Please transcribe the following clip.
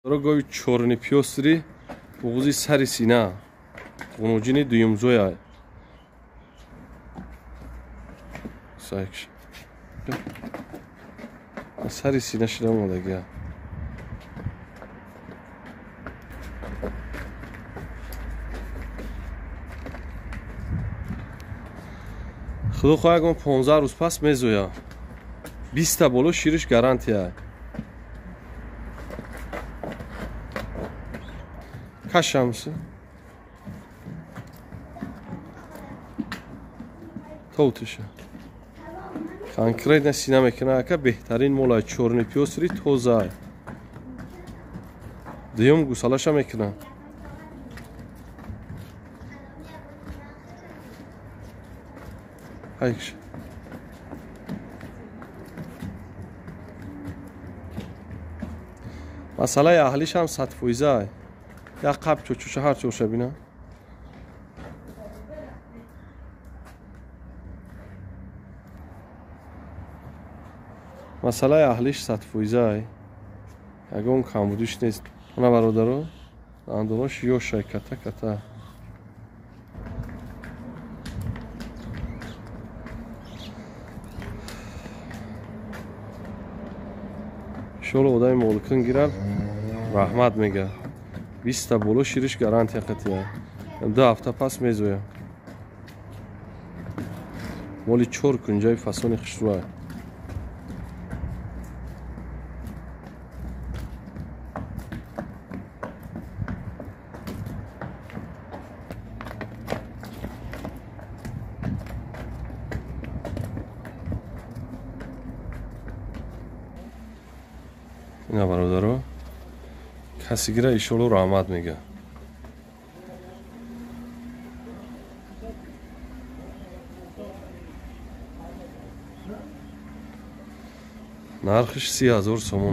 Гови чорни пёстри буғзи сари сина ғунуҷини дуюмзоя сари сина шида омадагия. Худо хоҳад, ягон 15 рӯз пас мезоя. 20-та боло шириш гарантия. Кашамси товтиша конкретно сина мекунад, ака, беҳтарин молай, чорни пёсри тоза, дуюм гусалаша мекунад. Айкш масъалаи аҳлишам 100%. Як қаб чучуша ҳар чоша бина. Масъалаи аҳлиш 100%, ягон камбудиш нест. Ана, бародаро, дандонош ёшай, ката ката. Иншолло, одами моликин гирад, раҳмат мега. 20-та боло шириш гарантия қатия. 2 ҳафта пас мезоя. Моли чор кунҷаи фасони хушрӯа. Ина, бародаро, каси гира, иншолло, раҳмат мега. Нархиш 30 000 сомон.